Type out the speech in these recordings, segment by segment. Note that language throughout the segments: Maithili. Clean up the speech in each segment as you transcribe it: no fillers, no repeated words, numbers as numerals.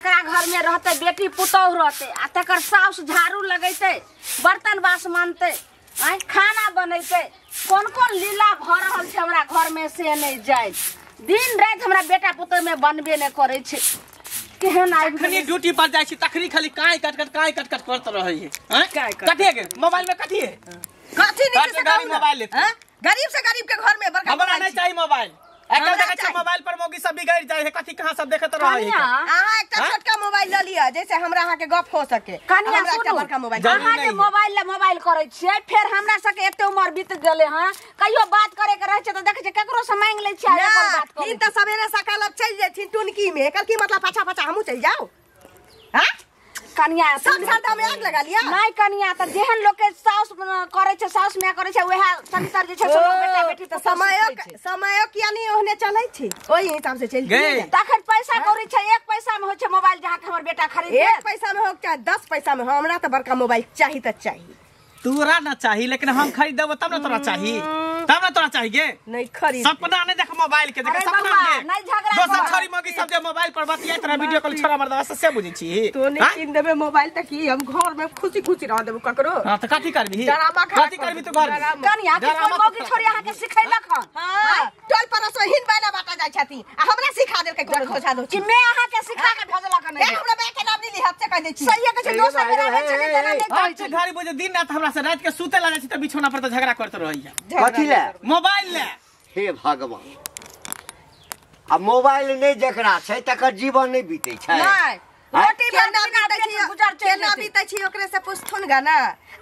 जकरा घर में रहते बेटी पुतोह रहते आ तकर साउस झाड़ू लगैते बर्तन बास मानते आय खाना बनैते कोन कोन लीला भ रहल छै हमरा घर में से नहीं जाय। दिन रात हमरा बेटा पुतोह में बनबे नहीं करै छै। केहन आबि अखनी ड्यूटी पर जाइ छी तखनी खाली काई कट कट काई कट कट करत रहै है। हैं कथी है मोबाइल में कथी है कथी नहीं से गाड़ी मोबाइल लेते हैं गरीब से गरीब के घर में बड़का हमरा नहीं चाहिए मोबाइल। एकरा देखै छै मोबाइल पर मोगी सब बिगड़ जाय है कथी कहां सब देखत रहै है। अहाँ एकटा छोटका मोबाइल ल लिअ जैसे हमरा अहाँ के गप हो सके। कनिया हमरा एकटा बड़का मोबाइल अहाँ जे मोबाइल ल मोबाइल करै छियै फेर हमरा सबके एते उमर बीत गेलै हँ कहियो बात करे के रहै छै त देखै छै केकरो से मांगि लै छियै आ एकर बात करै। ई त सबेरे सकाल चलि जेथिन टुनकी में एकर की मतलब पाछा पाछा हमहूँ चलि जाउ। हां कनिया सब सरदा में आग लगा लिया नहीं कनिया त जेहन लोग के साउस करै छै साउस माय करै छै वएह संस्कार जे छै से लोग बेटा बेटी त समयक समयक यानी ओहने चलै छै ओहि हिसाब से चलि गए। तखन पैसा कौड़ी छै एक पैसा में होइ छै मोबाइल जहाँ के हमर बेटा खरीद एक पैसा में हो चाहे 10 पैसा में हो हमरा त बड़का मोबाइल चाही त चाही। तोरा ना चाही लेकिन हम खरीद देबो तब ना तोरा चाही तब ना तोरा चाही गे नहीं खरीद सपना नहीं देख मोबाइल के देख सपना देख नहीं झगड़ा दोसर छोरी मगी सब जे मोबाइल पर बतियाइत रह वीडियो कॉल छोरा मर्दवा से बुझै छी तो नहीं किन देबे मोबाइल त की हम घर में खुशी खुशी रह देबो ककरो। हां त कथी करबी कथी करबी तू घर कनिया के कोन मगी छोरी अहाँ के सिखैलक हन। हां टोल पड़ोस हिन बैना बाटा जाय छथि आ हमरा सिखा देलकै कोनो खोजा दो कि मैं अहाँ के सिखा के भेजलक हन। ए हमरा बे के नाम नहीं लिहत से कह दै छी सही कहै छै दोसर के रहै छै तेना नहीं कहै छै। घरी बुझे दिन रात हमरा से रात के सुते लगे छी त बिछौना पर त झगड़ा करत रहैया कथी ले मोबाइल ले। हे भगवान आ मोबाइल नहीं जकरा छै तकर जीवन नहीं बीतै छै। नहीं रोटी केना बीतै छी केना बीतै छी ओकरे से पूछथुन गा ना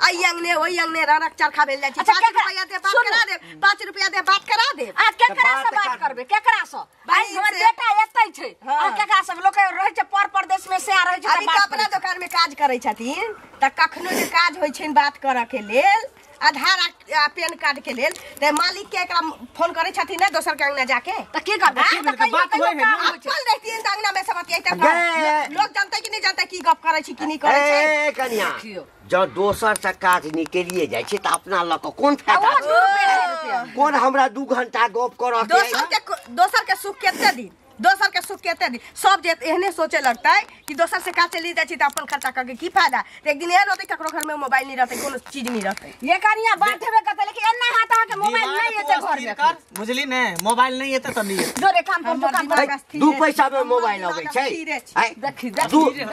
आई अंगने ओई अंगने रनक चरखा भेल जाइ छी 5 रुपया दे बात करा दे 5 रुपया दे बात करा दे। आ केकरा से बात करबे केकरा से भाई हमर बेटा एतै छै आ केकरा से लोक रहै छै पर परदेश में से रहै छै। अभी कपड़ा दुकान में काज करै छथिन त कखनो जे काज होइ छैन बात करऽ के लेल आधार आ पेन कार्ड के लेल त मालिक के एकरा फोन करै छथिन ने दोसर के अंगना जाके त की करबै बात होय है ना चल रहतिन त अंगना में सब बतियाइत लोग जानतै कि नहीं जानतै की गप करै छी की नहीं करै छै। ए कनिया जँ दोसर से काज निकलिए जाइ छै त अपना ल के कोन फायदा छै कोन हमरा 2 घंटा गप करऽ के दोसर के सुख केते दिन दोसर के सुख केते दिन सब जे एहने सोचे लगतै कि दोसर से काज चलि जाइ छै त अपन खर्चा करके की फायदा। एक दिन एहन होतै ककरो घर में मोबाइल नहीं रहतै कोनो चीज नहीं रहतै। ये कनिया बात हेबे करतै लेकिन एना हाथ अहाँ के मोबाइल नहीं एतै घर में बुझली ने मोबाइल नहीं एतै त नहीं एतै जोरे काम पर दुकान पर 2 पैसा में मोबाइल अबै छै। देखी देखी रे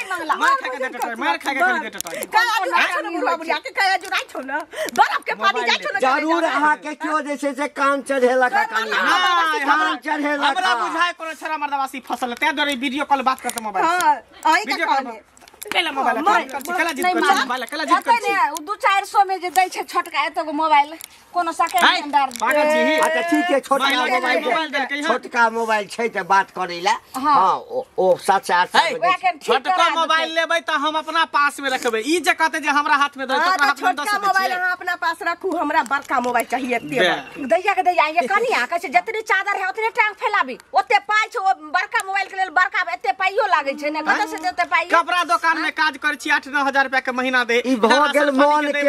मंगला मार खा के देटै मार खा के खाली देटै का जुराइ छौ ने बुढ़वा बुढ़िया के का जुराइ छौ ने बर्फ के पानी जाइ छौ ने। जरूर अहाँ के क्यों जे छै से कान चढ़ेलक कनिया कान चढ़ेलक हमरा बुझाय कोनो छोरा मर्दवासी फसल ते दुआरे वीडियो कॉल बात करत मोबाइल से। हां अहीं के कहले केला मोबाइल केला जिद कर मोबाइल केला जिद कर ने उ 2-400 में जे दै छै छोटका एतगो मोबाइल कोनो सेकंड हैंड पागल छी। अच्छा ठीक है छोटका मोबाइल छोटका मोबाइल छै त बात करैला। हां ओ 700-800 छोटका मोबाइल लेबै त हम अपना पास में रखबै ई जे कहते जे हमरा हाथ में दे त अपना हाथ में 10 छोटका मोबाइल अहाँ अपना पास रखू हमरा बड़का मोबाइल चाहिए एते दैया के दैया ये कनिया कहै छै जतनी चादर है उतने टांग फैलाबी ओते पाइ छै ओ बड़का मोबाइल के लेल बड़का एते पाइयो लागै छै ने कतऽ से देते पाइ। कपड़ा दुकान में काज करै छी 8-9 हजार रुपया के महीना दे ई भ गेल मोन के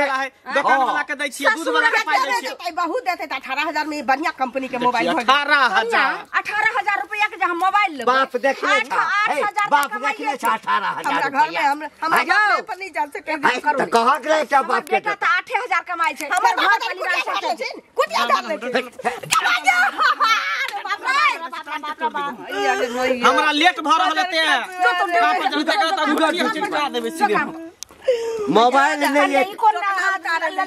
दुकान वाला के दै छी दूध वाला के पाइ दै छी बहुत देते त 18,000 में बढ़िया कंपनी के मोबाइल हो 18,000 रुपया के जे हम मोबाइल लेबै बाप देखले छ बाप देखले छ 18,000 हमरा घर में हमरा बाप पर नहीं जान सके त कहाँ के रहै बाप के बेटा त 8,000 कमाइ छै हमर घर परिवार छै कुटिया धर ले छै कमाइ जा हमरा लेट भ रहल ते मोबाइल नहीं ई कोन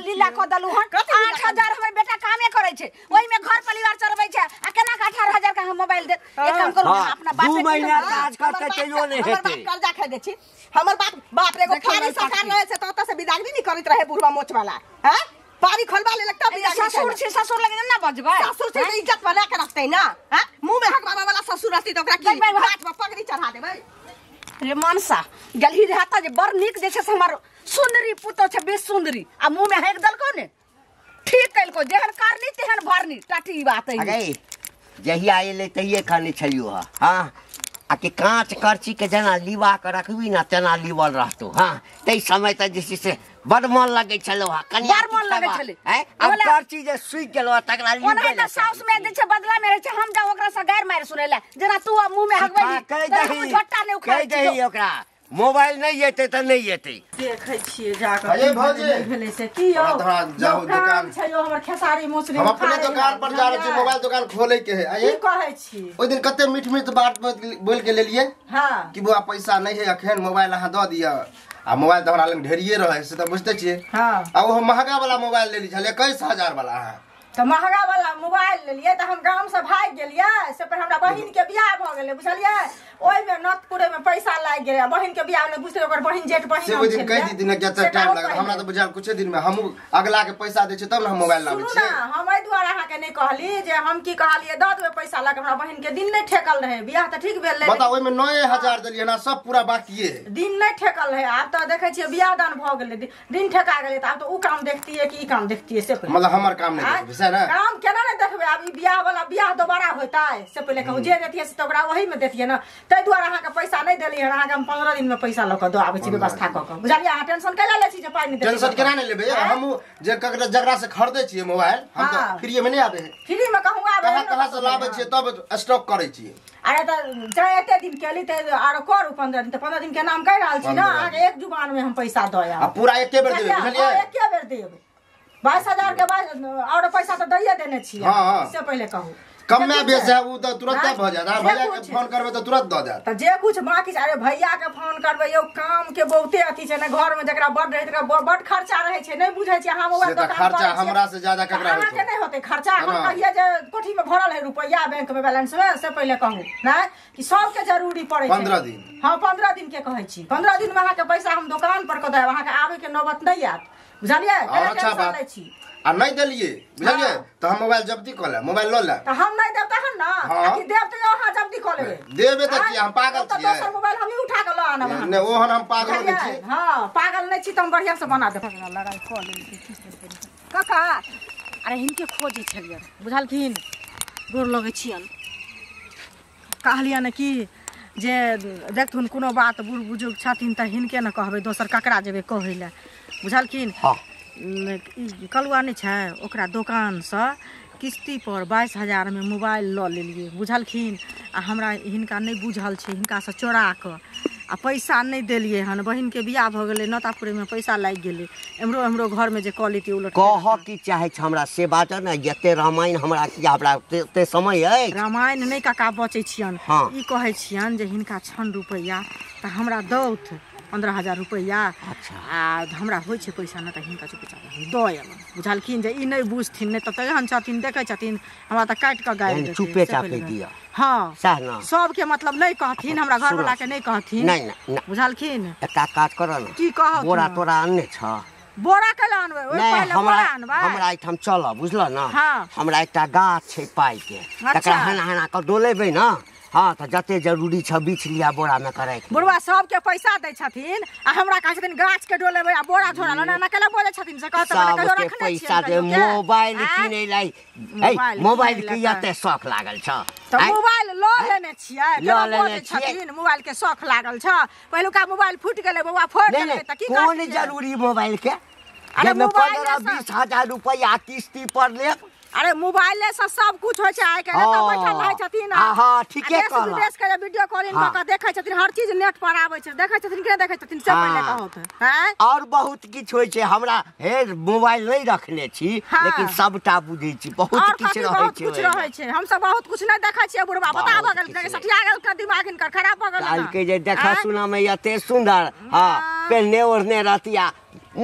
लीला क दलु हन 8,000 हमर बेटा कामे करै छै ओहि में घर परिवार चलबै छै आ केना के 18,000 के हम मोबाइल दे एक काम करू अपना बाप 2 महीना काज करते तैयो नहीं हमर हेतै बाप कर्जा खा दे छी हमर बाप बाप रे एगो फारी सरकार रहे से त ओतऽ से विदागरी नहीं करैत रहे बुढ़वा मोच वाला हैं पारी खोलवा ले लगता विदागरी ससुर छै ससुर लगे ना बजबै ससुर से इज्जत बना के रखतै ना हैं मुंह में हक बाबा वाला ससुर रहती त ओकरा की हाथ में पगड़ी चढ़ा देबै। रे मनसा गेलही रहता जे बड़ नीक जे छै से हमर सुंदरी पुतोह छै बेस सुंदरी आ मुंह में हेक देलको ने ठीक कइलको जेहन करनी तेहन भरनी टाटी ई बात है। अरे जहिया एलै तहिये खाने छलियो हा हां आ कि कांच करची के जेना लीवा के रखबी ना तेना लीवल रहतो। हां तै समय त जे छै से बड मन लगै छलो हा कनिया बड़ मन लगै छलै। आब कर चीज जे सुइ गेलो तकरा ओना त साउस में जे छै बदला में रहै छै हम जा ओकरा से गारि मारि सुनै ले जेना तू अब मुंह में हगबै त हम झट्टा नै उखाड़ै कहि दही ओकरा मोबाइल नहीं एतै त नहीं एतै देखै छियै जा के अरे भौजी भेलै से की यौ जाउ दुकान छै यौ हमर खेसारी मौसरी हम अपने दुकान पर जा रहल छी मोबाइल दुकान खोले के है की कहै छी ओइ दिन कते मीठ मीठ बात बोल के लेलिए हां कि बुआ पैसा नहीं है अखन मोबाइल अहाँ the दिया आ मोबाइल त हमरा लग ढेरिये रहे से त बुझते छियै हां आ ओ महंगा वाला मोबाइल लेली छलै 21000 वाला अहाँ त महंगा वाला मोबाइल लेलिए त हम गांव से भाग गेलिए से पर हमरा बहिन के बियाह भ गेलै बुझलिए ओइ में नतपुरे में पैसा लागि गेलै बहिन के बियाह में बुझलिए ओकर बहिन जेठ बहिन से ओइ दिन कहि दी दिन के टाइम लागल हमरा त बुझाल कुछ दिन में हम अगला के पैसा दै छै तब न हम मोबाइल लाबै छी हम एहि दुआरे अहाँ के नहीं कहली जे हम की कहलिए the देबै पैसा लग हमरा बहिन के दिन नहीं ठेकल रहे बियाह त ठीक भेल बताओ ओइ में 9000 देलिए ना सब पूरा बाकीए दिन नहीं ठेकल रहे आब त देखै छियै बियाह दान भ गेलै दिन ठेका गेलै त आब त उ काम देखतिए कि ई काम देखतिए से मतलब हमर काम नहीं देखबै से ना काम केना नहीं देखबै आब ई बियाह वाला बियाह दोबारा होतै से पहिले कहू जे देतिए से त ओकरा ओही में देतिए ना तै दुआरे अहाँ के पैसा नहीं देलिए अहाँ के हम 15 दिन में पैसा ल के the आबै छी व्यवस्था क के बुझलिए अहाँ टेंशन कैला लै छी जे पाइ नहीं देबै टेंशन केना नहीं लेबै हम जे ककरा जकरा से खरीदै छियै मोबाइल हम त फ्री में नहीं आबै है फ्री में कहूं आबै कहां कहां से लाबै छियै तब स्टॉक करै छियै अरे त जे एते दिन केली त आरो करू 15 दिन त 15 दिन के नाम कहि रहल छी ना अहाँ के एक जुबान में हम पैसा the आब आ पूरा एके बेर देबै बुझलिए एके बेर देबै 22000 के बाद और पैसा त दैये देने छियै से पहिले कहू कम में बेच है उ त तुरंत भ जात हां भैया के फोन करबे त तुरंत the जात त जे कुछ बाकी अरे भैया के फोन करबे यौ काम के बहुते अथी छै ने घर में जकरा बड रहे तकरा बड खर्चा रहे छै नहीं बुझै छै हां मोबाइल दुकान खर्चा हमरा से ज्यादा ककरा होत अहाँ के नहीं होते खर्चा हम कहिए जे कोठी में भरल है रुपया बैंक में बैलेंस में से पहिले कहू ना कि सब के जरूरी पड़े छै 15 दिन हां 15 दिन के कहै छी 15 दिन में अहाँ के पैसा हम दुकान पर क देब अहाँ के आबे के नौबत नहीं आत बुझलिए अच्छा बात छी आ नहीं देलिए बुझलिए त हम मोबाइल जब्ती क ले मोबाइल ल ले त हम नहीं देब तहन ना कि देब त अहाँ जब्ती क लेबै देबे त की हम पागल छियै दोसर मोबाइल हम ही उठा के ल आनब नै ओहन हम पागल नै छी हां पागल नै छी त हम बढ़िया से बना देब लड़ाई क लेली काका अरे हिनके खोजै छलियै बुझलखिन गोर लगै छियन कहलियन कि जे देखथुन कोनो बात बूढ़ बुजुर्ग छथिन त हिनके न कहबै दोसर ककरा जेबै कहै ले बुझलखिन हां कलुआ नहीं छै ओकरा दोकान से किस्ती पर 22000 में मोबाइल ल लेलिए बुझलखिन आ हमरा हिनका नहीं बुझल छै हिनका से चोरा के आ पैसा नहीं देलिए हन बहिन के बियाह भ गेलै नतापुरे में पैसा लागि गेलै एमरो एमरो घर में जे कऽ लेती उलट कह की चाहे छै हमरा से बात ने जते रामायण हमरा की हमरा ते समय अछि रामायण नहीं काका बचै छियन ई कहै छियन जे हिनका छन रुपैया त हमरा दौथ 15000 रुपैया अच्छा आ हमरा होइ छै पैसा न त हिनका चुपचाप हम the अयलहुँ बुझलखिन जे ई नहि बुझथिन नहि तऽ तेहन छथिन देखै छथिन हमरा तऽ काटि कऽ गारि देथिन चुपे चापे दिअ हाँ सएह न सबके मतलब नहीं कहथिन हमरा घरवाला के नहीं कहथिन नहीं नहीं बुझलखिन एकटा काज करऽ न की कहत बोरा तोरा अनने छ बोरा कैला अनबै ओहि पहिले बोरा अनबै हमरा एहिठाम चल बुझल न हमरा एकटा गाछ छै पाइ के तकरा हना हना कऽ डोलेबै न हाँ त जते जरूरी छ बीछ लिया बोरा में करे बुढ़वा सबके पैसा दै छथिन आ हमरा कहै छथिन गाछ के डोलेबै आ बोरा झोरा लना ना केला बोलै छथिन से कहत हमरा कहियो रखने छियै पैसा दे मोबाइल किनै लाई ए मोबाइल के एते शौक लागल छ त मोबाइल ल लेने छियै केना बोलै छथिन मोबाइल के शौक लागल छ पहिलुका मोबाइल फूट गेलै बौआ फोड़ देलकै त की कोन जरूरी मोबाइल के अरे मोबाइल 15-20 हजार रुपैया किस्ती पर लेब अरे मोबाइले से सब कुछ होइ छै आइ काल्हि त बैठल रहै छथिन हां हां ठीके कहल देश के वीडियो कॉलिंग क के देखै छथिन हर चीज नेट पर आबै छै देखै छथिन के देखै छथिन से पहिले कहत हैं और बहुत किछ होइ छै हमरा हे मोबाइल नहीं रखने छी लेकिन सबटा बुझै छी बहुत किछ रहै छै बहुत कुछ रहै छै हम सब बहुत कुछ नहीं देखै छियै बुढ़वा बता भ गेल सठिया गेल के दिमाग हिनकर खराब भ गेल काल के जे देखा सुना में एते सुंदर हां पेहने ओढ़ने रहतिया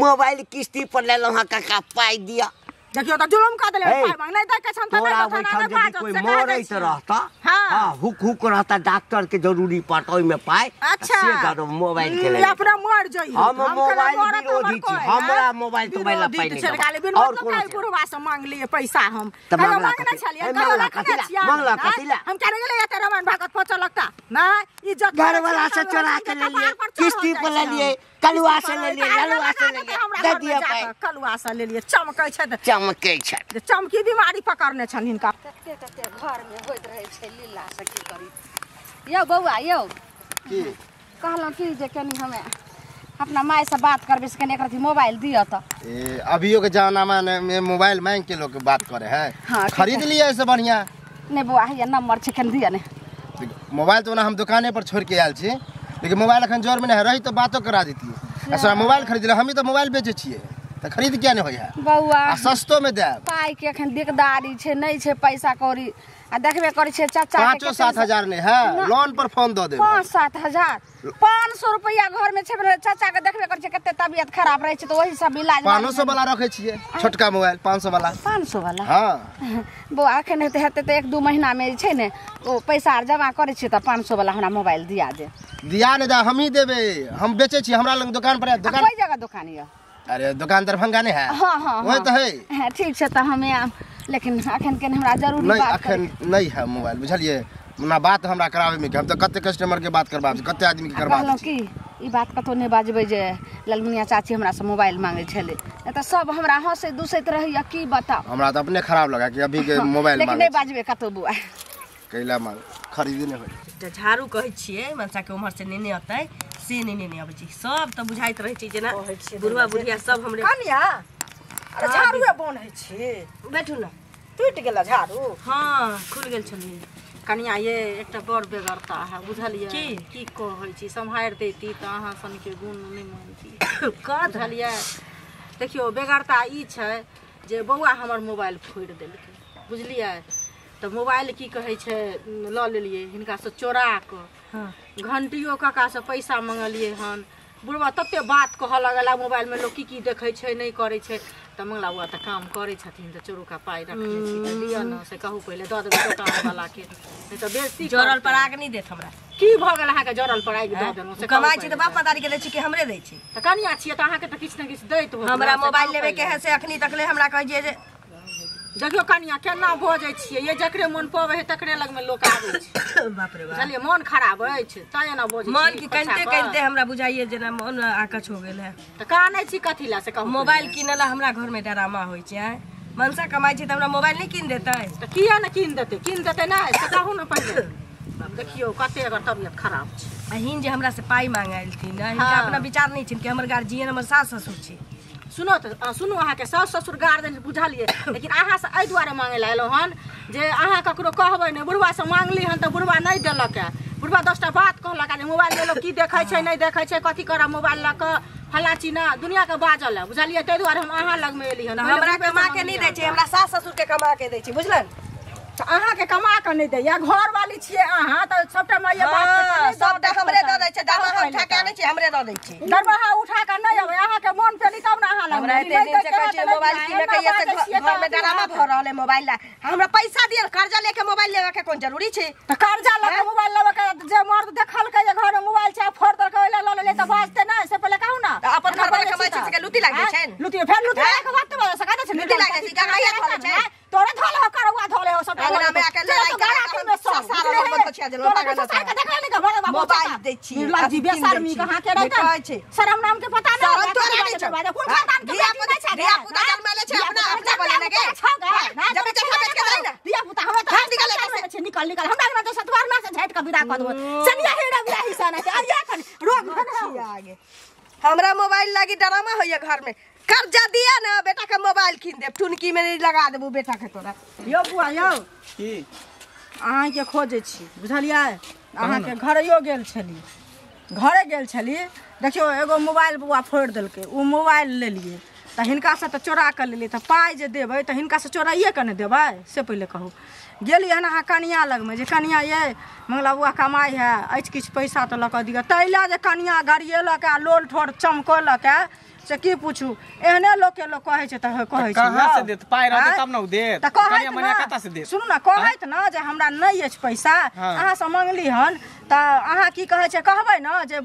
मोबाइल किस्ती पर लेलहुं हां काका पाइ दिया देखियो त जुलुम क देले पाइ मांग नहीं दै के छन त नहीं बाजत कोई मरैत रहता हां हुक हुक रहता डॉक्टर के जरूरी पड़त ओइ में पाइ अच्छा से दर मोबाइल के ले अपना मर जइयो हम मोबाइल विरोधी छी हमरा मोबाइल तो मोबाइल पाइ नहीं और कोन बुढ़वा से मांग लिए पैसा हम कहियो मांगने छलियै कहियो रखने छियै मांगला कथिला हम केने गेलै एते रामायण भागवत पहुंच लगता नहीं इज्जत घर वाला से चोरा के लेलिए किस्ती पर लेलिए कलुआ से लेलिए ललुआ से लेलिए दे दिया पाइ कलुआ से लेलिए चमकै छै चमकै छै चमकी बीमारी पकड़ने छन हिनका कते कते घर में होइत रहै छै लीला से की करी यौ बौआ यौ की कहलहुँ की जे कनी हमे अपना माय से बात करबे से कने एक रति मोबाइल दिअ त। ए अभियो के जमाना में मोबाइल मांग के लोग बात करे है। हाँ, खरीद लिया ऐसे बढ़िया। नहीं बुआ हैया नंबर छै कन दिअ ने। मोबाइल तो ना हम दुकाने पर छोड़ के आयल छी, लेकिन मोबाइल अखन जोर में नहीं रही तो बातो करा देती। ऐसा मोबाइल खरीद ले, हम ही तो मोबाइल बेचे छिए त खरीद किया नहीं होय है बौआ। आ सस्तो में देब। पाई के अखन दिकदारी छै, नहीं छै पैसा कौड़ी। आ देखबे करै छै चाचा के 5-7 हजार नहीं है, लोन पर फोन दऽ देब। 5-7 हजार 500 रुपया घर में छै। चाचा के देखबे करै छै कते तबियत खराब रहै छै त वही सब इलाज 500 वाला रखै छिए, छोटका मोबाइल 500 वाला। 500 वाला? हां बौआ अखन हेते हेते त 1-2 महीना में छै ने ओ पैसा आर जमा करै छियै त 500 वाला हमरा मोबाइल दिया दे। दिया नहीं दा, हम ही देबे, हम बेचे छी, हमरा लग दुकान पर है। दुकान कोई जगह दुकान ये? अरे दुकान दरभंगा नहीं है। हां हां वही तो है। ठीक छै त हमें, लेकिन अखन के हमरा जरूरी नहीं, बात अखन नहीं है मोबाइल बुझलिए ना। बात हमरा करावे में हम तो कते कस्टमर के बात करबा, कते आदमी के करबा। कहलौं की ई बात कतो नहीं बाजबै जे ललमुनिया चाची हमरा से मोबाइल मांगे छले, नहीं त सब हमरा हंसे दुसैत रहैया की बताओ। हमरा त अपने खराब लगा कि अभी के मोबाइल लेकिन मांगे, नहीं बाजबै कतो बुआ। कैला मांग खरीदे नहीं होय। एकटा झाड़ू कहै छियै मनसा के उम्हर से नेने अतै, से नहि नेने अबै छै। सब त बुझाइत रहै छै जेना बुढ़वा बुढ़िया सब हमरे। कनिया अरे झाड़ूए बन्है छी, बैठू न। टूटि गेल झाड़ू? हाँ खुलि गेल छलै। कनिया ये एकटा बड़ बेगरता है बुझलियै। की की कहै छी, सम्हारि दैती तऽ अहाँ सनके गुण नहि मानती बुझलियै। देखियौ बेगरता ई छै जे बौआ हमर मोबाइल फोड़ि देलकै बुझलियै। तऽ मोबाइल की कहै छै लऽ लेलियै हिनकासँ चोरा कऽ। घंटियो काकासँ पैसा मंगलियै हन, बुढ़वा तते बात कहऽ लगल मोबाइल में लोग की की देखै छै नहीं करै छै। तऽ मंगला बुआ तऽ काम करै छथिन तऽ चोरुका पाइ रखने छी तऽ लिअ ने, से कहू पहिले दऽ देबै दोकान वाला के, नहीं तऽ बेसी जरल पर आग नहीं देत हमरा। की भऽ गेल अहाँके जरल पर आगि दऽ देलहुँ? से कमाइ छी तऽ बाप मदारी के दै छी कि हमरे दै छी? तऽ कनिया छियै तऽ अहाँके तऽ किछु ने किछु दैत होत। हमरा मोबाइल लेबे के है से अखनी तकले हमरा कहै छियै जे देखियौ कनिया केना बजै छियै, ये जकरे मन पबै है तकरे लगमे लोक आबै छै। बाप रे बाप, बुझलियै मन खराब अछि तैं एना बजै छी। मन की कनिते कनिते हमरा बुझाइए जेना मन आकछ हो गेल है। तऽ कानै छी कथी लए से कहू? मोबाइल किनला हमरा घर में डरामा होइ छै। मनसा कमाइ छै तऽ हमरा मोबाइल नहि कीन देतै? तऽ किया ने कीन देतै, कीन देतै नहि से कहू ने पहिले। देखियौ कते एकर तबियत खराब छै। अहिन जे हमरा से पाइ मांगलथिन ने, हिनका अपना विचार नहि छनि कि हमर गार्जियन हमर सास ससुर छै। सुनो तऽ सुनू, अहाँके सास ससुर गार्जियन बुझलियै, लेकिन अहाँसँ एहि दुआरे मांगे लए एलहुँ हन जे अहाँ ककरो कहबै नहि। बुढ़वासँ मांगली हन तऽ बुढ़वा नहि देलक है। बुढ़वा 10टा बात कहलक जे मोबाइल में लोक की देखै छै नहि देखै छै, कथी करब मोबाइल लऽ कऽ फला चीना दुनियाके बाजल है बुझलियै। ताहि दुआरे हम अहाँ लगमे एली हन। हमरा कमा के नहि दै छै, हमरा सास ससुर के कमा के दै छै बुझलन। तऽ अहाँके कमा कऽ नहि दैया, घरवाली छियै अहाँ तऽ सबटा माइये बाप सबटा हमरे दऽ दै छै। दरमाहा उठा के आनै छै हमरे दऽ दै छै। दरमाहा उठा कऽ नहि अबै, अहाँके मन पेली तब ने अहाँ लग। हमरा एते दिन से कहै छै मोबाइल किनै के ये से घर में डरामा भऽ रहल है मोबाइल ला। हमरा पैसा दिअ, कर्जा लेके मोबाइल लेबे के कोन जरूरी छै? तऽ कर्जा लऽ के मोबाइल लेबे के जे मर्द देखलकै जे घर में मोबाइल छै फोड़ देलकै ओहि लऽ लेले तऽ बाजतै नहि, से पहिले कहू ने। तऽ अपन घर वाला कमाइ छै से लुटी लागि जाइ छै? लुटी फेर लुटी के बात तऽ सका दै छै, लुटी लागि जाइ छै, गंगाइया धोले छै, तोरे धोले हो करौआ धोले हो सबटा। अंगना में आके लड़ाई करा के सारा लोग बचिया देलौ पागल के देखले नहीं के मोबाइल दै छी। निर्लज्ज बेशर्मी कहाँ के रहतै छै, शरम नाम के पता नहीं। तोरा नहीं छै, कोन खानदान के धिया पुता छै? धिया पुता जन्मले छै अपना अपना बनेने के जब बेटा बेच के जाई ना धिया पुता हमरा त निकल छै, निकल निकल हमरा अंगना तो सतवार ना से झाट के विदा क देबो। सनिया हेरा बियाही सन छै अरिया खन रोग छी आगे। हमरा मोबाइल लागी डरामा होइया घर में। कर्जा दिया ना बेटा के मोबाइल किन देब, टुनकी में नहीं लगा देबू बेटा के तोरा। यौ बुआ यौ, की अहाँके खोजै छी बुझलियै। अहाँके घरैयो गेल छली, घरे गेल छली, देखियौ एगो मोबाइल बौआ फोड़ि देलकै, ओ मोबाइल लेलियै तऽ हिनकासँ तऽ चोरा कऽ लेलियै। तऽ पाइ जे देबै तऽ हिनकासँ चोराइए कऽ ने देबै, से पहिले कहू। गेलियै हन अहाँ कनिया लगमे जे कनिया ये मंगला बौआ कमाइ है अछि किछु पैसा तऽ लऽ कऽ दिअ। ताहि लए जे कनिया गरियेलक आ लोल ठोर चमकौलक से की पूछू, एहने लोकके लोक कहै छै तऽ कहै छै। कहाँ से देत पाइ रहतै तब ने उ देत। तऽ कनिया मनिया कतऽ से देत? सुनू ने, कहैत ने जे हमरा नहि अछि पैसा, अहाँसँ मङ्गली हन तऽ अहाँ की कहै छै, कहबै ने जे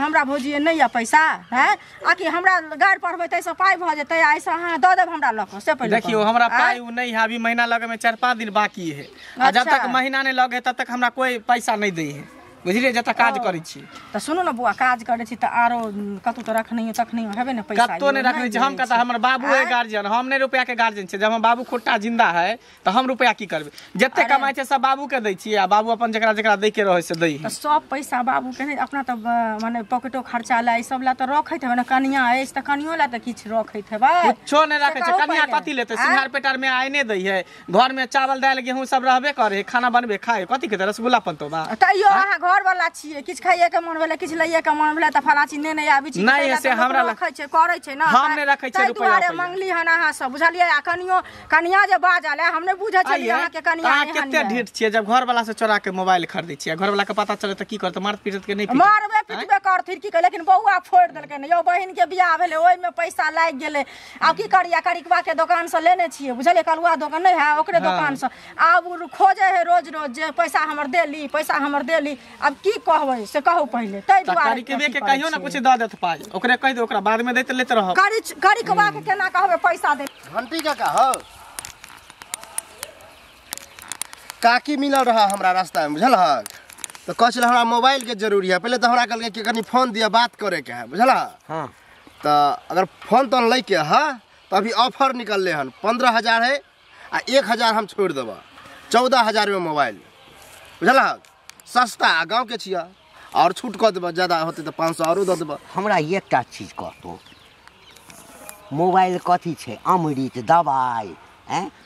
हमरा भौजी नहि यऽ पैसा है, आ कि हमरा गाड़ि पढ़बै ताहिसँ पाइ भऽ जेतै, एहिसँ अहाँ दऽ देब हमरा लऽ कऽ, से पहिले देखियौ। हमरा पाइ उ नहीं है, अभी महीना लगे में 4-5 दिन बाकी है, आ जब तक महीना नहीं लगे तब तक हमरा कोई पैसा नहीं दै है। बुझलियै जतऽ काज करै छी। तऽ सुनू ने बौआ, काज करै छी तऽ आरो कतौ तऽ रखनहियो तखनहियो हेबै ने पैसा? कतौ नहि रखने छी हम। कतऽ हमर बाबू है गार्जियन, हम नहि रुपया के गार्जियन छी। जब हम बाबू खुट्टा जिंदा है तऽ हम रुपया की करबै? जते कमाइ छै सब बाबू के दै छियै आ बाबू अपन जकरा जकरा दै के रहै से दै। तऽ सब पैसा बाबू के नहि, अपना तऽ माने पॉकेटो खर्चा ला ई सब ला तऽ रखैत हेबै ने। कनिया अछि तऽ कनियो ला तऽ किछु रखैत हेबै। कुछो नहि रखै छै कनिया, कथी लेतै? सिंघार पेटार में आइ नहि दै है, घर में चावल दालि गेहूँ सब रहबे करे है, खाना बनबे खाए, कथी खेतै? रसगुल्ला पनतो बा। तैयो अहाँ घर वाला छियै, किछु खाइए के मन भेलै, किछु लइए के मन भेलै तऽ फलाँ चीज नेने आबै छी। नहि, से हमरा रखै छै, करै छै ने, हम नहि रखै छियै रुपैआ। दुआरे मंगली हन अहाँ सब, बुझलियै? आ कनियो कनिया जे बाजल है, हम नहि बुझै छलियै अहाँके कनिया। अहाँ कते ढीठ छियै जब घर वाला से चोरा के मोबाइल खरीदै छियै। घर वाला के पता चले तऽ की करतै? मारत पीटत के नहि? मारबे पिटबे करथिन की कर, लेकिन बौआ फोड़ि देलकै ने यौ। बहिन के बियाह भेलै, ओहिमे पैसा लागि गेलै। आब की करियै? करिकबा के दोकान से लेने छियै, बुझलियै? कलुआ दोकान नहि है, ओकरे दोकान से। आब खोजे है रोज रोज जे पैसा हमर देली, पैसा हमर देली। आब की कहबै से कहू पहिले। ताहि दुआरे करिकबे के कहियो ना कुछ दऽ देत पाइ, ओकरे कहि दे, ओकरा बाद में दैत लेत रहब। करिकबा के केना कहबै पैसा दे? घंटी काका हो, काकी मिलल रहा हमरा रास्ता में, बुझल हक? तऽ कहै छलै हमरा मोबाइल के जरूरी है। पहिले तऽ हमरा कहलकै कि कनि फोन दिअ, बात करे के है, बुझल? हाँ। तऽ अगर फोन तोन लैके है तऽ अभी ऑफर निकलले हन, 15,000 है आ 1,000 हम छोड़ि देबऽ, 14,000 में मोबाइल, बुझल हक? सस्ता, आ गाँव के छियै, और छूट कऽ देबऽ, ज्यादा होतै तऽ 500 आरो दऽ देबऽ। हमरा एकटा चीज कहतौ, मोबाइल कथी छै? अमृत दवाइ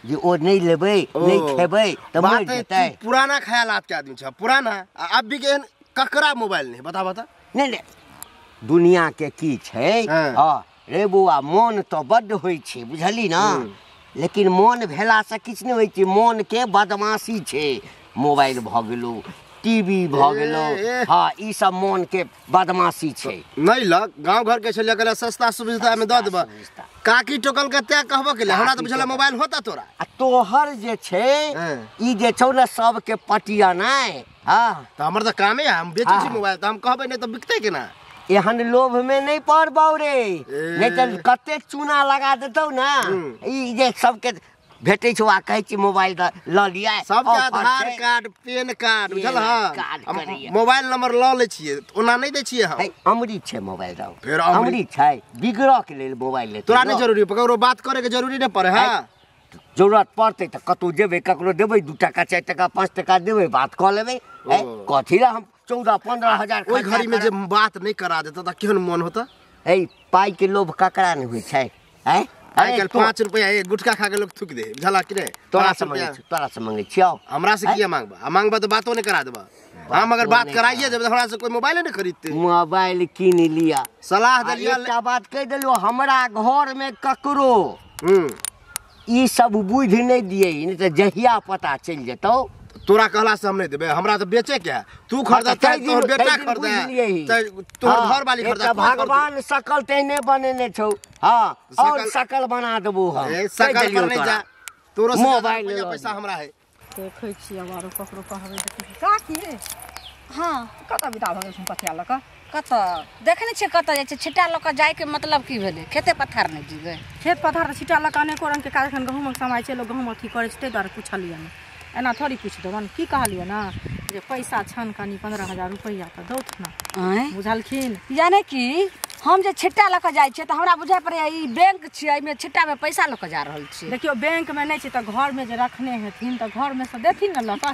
जे ओ नहि लेबै नहि खेबै तऽ मरि जेतै। पुराना ख्यालात के आदमी छै, पुराना। आ अब भी के एहन ककरा मोबाइल नहीं, बता बता। नहि नहि, दुनिया के की छै? हाँ रे बौआ, मोन तऽ बड्ड होइ छै, बुझली ना? लेकिन मोन भेलासँ किछु नहि होइ छै। मोन के बदमाशी छै। मोबाइल भऽ गेलौ, टीवी भऽ गेलौ, हाँ ई सब मोन के बदमाशी छै। नहीं लग गाँव घर के छलियै, कहले सस्ता सुविधा में दऽ देबऽ। काकी टोकल के तैं कहबो के हमरा तऽ बुझल मोबाइल होता तोरा। आ तोहर जे छै ई जे छौ ने सबके पटिया नहि। हाँ तऽ हमर तऽ कामे है, हम बेचै छी मोबाइल, तऽ हम कहबै नहि तऽ बिकतै केना? एहन लोभ में नहीं पड़बौ रे, नहीं तऽ कतेक चूना लगा देतौ ना। ई जे सबके भेटै छौ आ कहै छी मोबाइल लऽ लिअ, सबके आधार कार्ड पेन कार्ड, बुझल हँ? मोबाइल नंबर लऽ लै छियै, ओना नहि दै छियै हम। अमृत छै मोबाइल, फेर अमृत छै, बिगड़ऽ के लेल मोबाइल लेतै। तोरा नहि जरूरी, ककरो बात करे के जरूरी नहि पड़े है। जरूरत पड़तै तऽ कतौ जेबै, ककरो देबै 2 टका 4 टका 5 टका देबै, बात कऽ लेबै। कथी लए हम 14-15 हजार? ओहि घड़ी में जे बात नहि करा देतौ तऽ केहन मन होता? है पाइ के लोभ ककरा नहि होइ छै? हैं आइ काल्हि 5 रुपया एक गुटखा खा के लोग थूक दे, बुझला कि नहि? तोरा से मंगै छी, तोरा से मंगै छियौ। हमरा से किया मांगबा? आ मांगबा तऽ बातो नहि करा देबा। हम अगर बात कराइए देबै तऽ हमरा से कोई मोबाइले नहि खरीदते। मोबाइल कीन लिया, सलाह देलियै। एकटा बात कहि देलियौ, हमरा घर में ककरो ई सब बुद्धि नहि दियै, नहि तऽ जहिया पता चलि जेतौ। तोरा कहला से हम नहीं देबे, हमरा तो बेचे के है। तू खरीदता, तोहर बेटा खरीदे, तोहर घर वाली खरीदे। भगवान सकल तेहने बनेने छौ। हाँ और सकल बना देबो हम। सकल पर नहीं जा, तोरो मोबाइल पैसा हमरा है। देखै छी आब आरो ककरो कहबै काकी। हाँ कतऽ विदा भऽ गेल कथिया लऽ कऽ? कतऽ देखै नहि छियै कतऽ जाइ छै? छिट्टा लऽ कऽ जाइके मतलब की भेलै? खेते पथार नहि जीबै? खेत पथार तऽ छिट्टा लऽ कऽ अनेको रङ्गके काज। एखन गहूँमक समय छै, लोक गहूँम अथी करै छै, ताहि दुआरे पुछलियै ने, एना थोड़ी पूछि देबनि। की कहलियै ने जे पैसा छनि कनि 15,000 रुपैआ तऽ दौथ ने, बुझलखिन? यानी कि हम जे छिट्टा लऽ कऽ जाइ छियै तऽ हमरा बुझाइ पड़ैए ई बैंक छियै, एहिमे छिट्टामे पैसा लऽ कऽ जा रहल छी। देखियौ बैंकमे नहि छै तऽ घरमे जे रखने हेथिन तऽ घरमे सँ देथिन ने लऽ कऽ।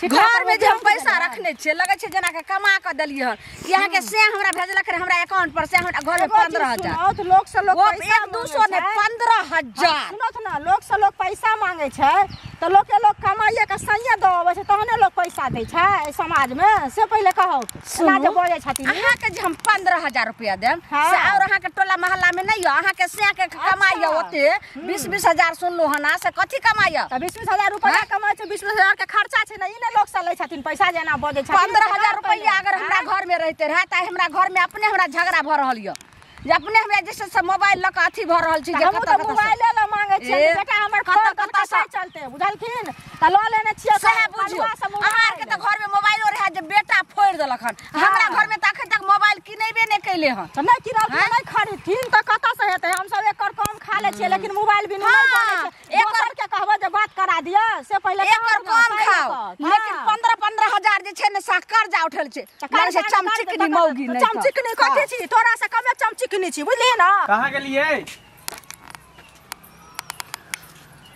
घरमे जे हम पैसा रखने छियै, लगै छै जेना कमा कऽ देलियै हन। अहाँके से हमरा भेजलक रहए हमरा अकाउंट पर, से हमरा घरमे 15,000। लोक से लोक 1-200 नहि 15,000। सुनत ने, लोक से लोक पैसा मांगै छै तऽ लोके लोक कमाइए के सैया दऽ अबै छै तहने लोक पैसा दै छै एहि समाजमे, से पहिले कहौ। एना जे बजै छथिन। अहाँके जे हम 15,000 रुपया देम से और अहाँके टोला मोहल्ला में नहीं हो, अहाँके से के कमाई हो ओते 20-20 हजार सुनलु हन, से कथी कमाई हो? तऽ 20-20 हजार रुपया कमाइ छै, 20-20 हजार के खर्चा छै ने। ई ने लोक से लै छथिन पैसा जेना बजै छथिन। 15,000 रुपया अगर हमरा घर में रहते रहे तऽ हमरा घर में अपने हमरा झगड़ा भऽ रहल यऽ, जे अपने हमरा जे से मोबाइल लऽ कऽ अथी भऽ रहल छी। जे हमहूँ तऽ मोबाइले लऽ मांगै छियै बेटा हमर, कतऽ कतऽ से चलते, बुझलखिन? तऽ लऽ लेने छियै। सएह बुझियौ, अहाँ आरके तऽ घरमे मोबाइलो रहए जे बेटा फोड़ि देलक हन। हमरा घरमे तऽ अखन तक मोबाइल किनेबे नहि केले हन। तऽ नहि किनलखिन, नहि खरीदथिन तऽ कतऽ से हेतै? हमसब एकर कम खा लै छियै लेकिन मोबाइल बिना नहि बनै छै। एकर के कहबै जे बात करा दिअ से पहिले एकर कम खाओ, लेकिन 15-15 हजार जे छै ने सा कर्जा उठल छै से चमचिकनी मौगी नै चमचिकनी कथी छी तोरा से कमे चमचिकनी छी बुझलियै ना। कहां गेलियै?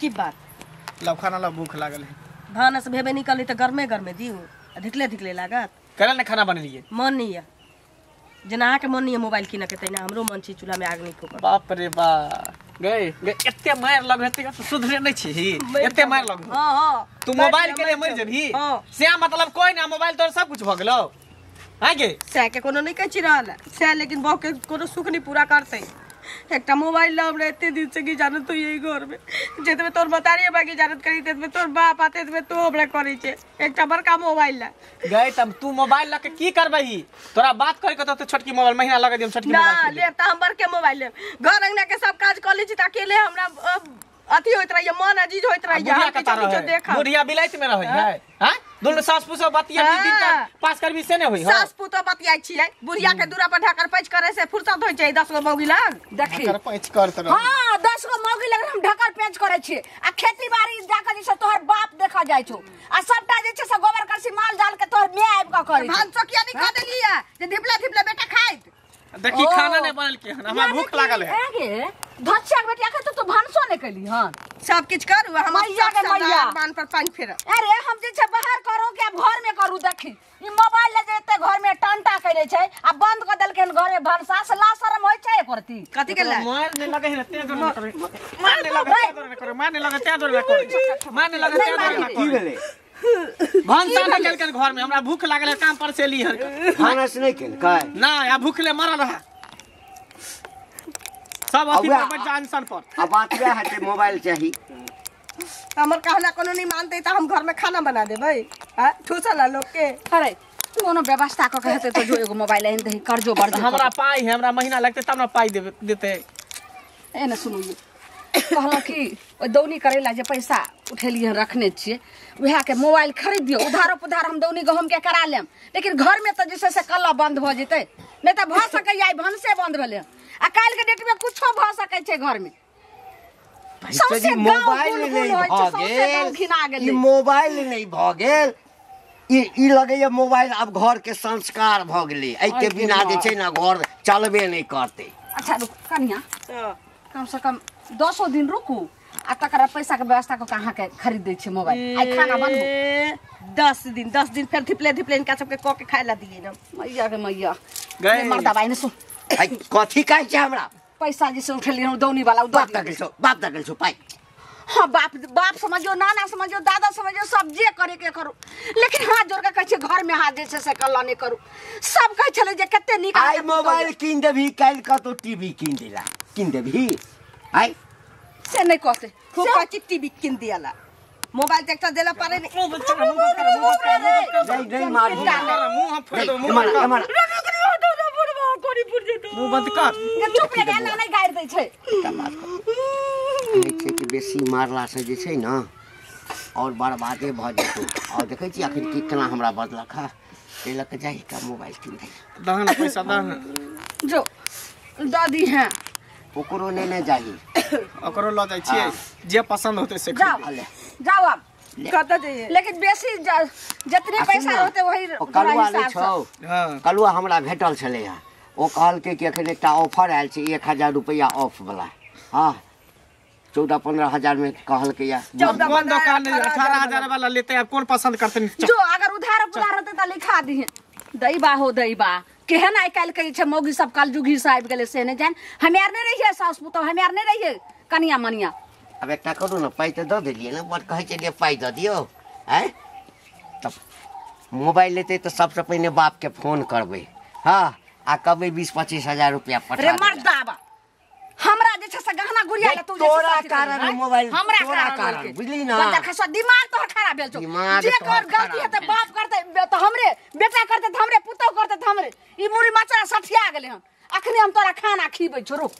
की बात? लव खाना ला भूख लागल है। भानस भेबे निकली त गरमे गरमे दिउ आ धिकले धिकले लागत। कल ने खाना बनेलियै? मन नहीं है जेना अहाँ के मन नहीं है मोबाइल किन के तहिना हमरो मन छी चूल्हा में आग नहीं फूकल। बाप रे बाप गए गए एते मार लग हेतै त सुधरे नहीं छी एते मार लग। हां हां तू मोबाइल के लिए मर जेबही से मतलब कोई ना मोबाइल तोर सब कुछ भ गेलौ हां गे से के कोनो नहीं कहै छी रहल से लेकिन बहु के कोनो सुख नहीं पूरा करतै। एकटा मोबाइल ला हमरा एते दिन से की जानत तो यही घर में जेतबे तोर मतारी बाकी जानत करी तेतबे तोर बाप आते तेतबे तो हमरा करै छै एकटा बड़का मोबाइल ला गए तब तू मोबाइल ला के की करबही? तोरा बात करे के त छोटकी मोबाइल महीना लगा दियम छोटकी मोबाइल ना लेब त हम बड़के मोबाइल लेब। घर अंगना के सब काज क लै छी त अकेले हमरा अथी होइत रहैया मन अजीज होइत रहैया। किछु देखा बुढ़िया बिलाइत में रहै है हां दुनू सास पुतोह बतिया दिन का पास करबी से नै होई। सास पुतोह बतियाइ छियै बुढ़िया के दूरा पर ढाकर पैच करे से फुर्सत होई छै 10 गो मौगी लग देखी ढाकर पैच कर त हां 10 गो मौगी लग हम ढाकर पैच करै छियै आ खेती बाड़ी जाके जे छै तोहर बाप देखा जाइ छौ आ सबटा जे छै से गोबर करसी माल जाल के तोहर my आबि के करै भानसो किया नहीं खा देलियै जे धिपला धिपला बेटा खाइत। देखी खाना नहीं बनल के हन हमरा भूख लागल है। ए धच्चा के बेटिया के तो भानसो नहीं कैली हन सब किछ करू हम मैया के मैया बान पर पानी फेर। अरे हम जे छै बाहर करू के अब घर में करू देखी ई मोबाइल ले जेते घर में टंटा करै छै आ बंद क देलखिन घर में भनसा से ला शरम होय छै करती कथि के ला मार ने लगे है तेज जोर करे मार ने लगे तेज जोर करे मार ने लगे तेज जोर करे मार ने लगे तेज जोर की भेलै? भनसा न केलकन घर में हमरा भूख लागल है काम पर से ली हन भानस नहीं केलकै ना आ भूख ले मरल रहा सब अथी पर बच जा इंसान पर। अब बात वएह हेतै मोबाइल चाही। हमर कहना कोनो नहीं मानते त हम घर में खाना बना देबै आ ठूसल लोग के। अरे कोनो व्यवस्था क के हेतै तो जो एगो मोबाइल आनि दही कर्जो बर्जो हमरा पाई है हमरा महीना लगतै तब ना पाई देबे देतै। एने सुनू कहलहुँ कि ओहि दौनी करै ला जे पैसा उठेलियै रखने छियै उएह के मोबाइल खरीद दियौ उधारो पुधार हम दौनी गहूम के करा लेम लेकिन घर में तऽ जे छै से कल्ला बंद भऽ जेतै नहीं तऽ भऽ सकैया आइ भनसे बंद भेलै आ काल्हि के डेट में कुछो भऽ सकै छै घर में। सौंसे मोबाइल नहीं भऽ गेल ई मोबाइल नहीं भऽ गेल ई लगैया मोबाइल आब घर के संस्कार भऽ गेलै एहिके बिना जे छै ने घर चलबे नहीं करतै। अच्छा रुक कनिया कम से कम 10 दिन रुकू आ तकर पैसा के व्यवस्था क के अहाँ के खरीद दै छी मोबाइल आइ खाना बनबू 10 दिन 10 दिन फेर धिपले धिपले इनका सबके क के खाय ला दिए ना मैया के मैया गए मर्दा भाई ने सुन आई कथी कहै छै हमरा पैसा जे से उठेलियै हन दौनी वाला बाप दगल छौ बाप दगल छौ पाई। हां बाप बाप समझियो नाना समझियो दादा समझियो सब जे करे के करू लेकिन हाथ जोड़ के कहै छै घर में हाथ जे छै से कल्ला नहीं करू। सब कहै छलै जे कते नीक आइ मोबाइल किन देबही काल्हि कतौ टीवी किन देला किन देबही आई से नहीं कहते खूब कच्ची टीवी किन दियाला मोबाइल देखता देला पारे नहीं मुंह बंद कर मुंह बंद कर मुंह बंद कर नहीं नहीं मार मुंह हम फोड़ दो मुंह मार मुंह बंद कर चुप रे ना नहीं गारि दै छै। कहै छै कि बेसी मारला से जे छै ना और बर्बादे भऽ जेतौ और देखै छी आखिर की केना हमरा बदलक हा एहि लऽ कऽ जाहि का मोबाइल किन दे दहन पैसा दहन जो दादी हैं ओकरो नेने जाही ओकरो ल जाइ छियै जे पसंद होतै से जाओ जाओ अब कतऽ जइयै लेकिन बेसी जितने पैसा होतै वही कलुआ नहि छौ। कलुआ हमरा भेटल छलै हँ ओ कहलकै कि एखन एकटा ऑफर आयल छै 1000 रुपैआ ऑफ वाला हाँ 14-15 हजार में कहलकै या कोन दुकान 18,000 वाला लेतै अब कोन पसंद करतै जो अगर उधार पुधार होतै त लिखा दिहे दैबा हो दैबा केहन आइ काल्हि के छै मौगी सब कलजुगी से आबि गेलै से नहि जान हमे आर नहि रहियै साउस पुतोह हमे आर नहि रहियै कनिया मनिया। अब एकटा करू ने पाइ तऽ दऽ देलियै ने बड़ कहै छलियै पाइ दऽ दियौ आँय तब मोबाइल लेतै तऽ सबसँ पहिने बापके फोन करबै हाँ आ कहबै 20-25 हजार रुपया पठा रे मर्दाबा हमरा जे छै से गहना गुड़िया ले तू तोरा कारण मोबाइल हमरा तोरा कारण बुझली ना बच्चा खसो दिमाग तोहर खराब भेल छौ जे कर गलती हेतै बाप करतै तऽ हमरे बेटा करतै तऽ हमरे पुतोह करतै तऽ हमरे ई मुड़ी मचरा सठिया गेलै हन अखने हम तोरा खाना खीबै छौ रुक।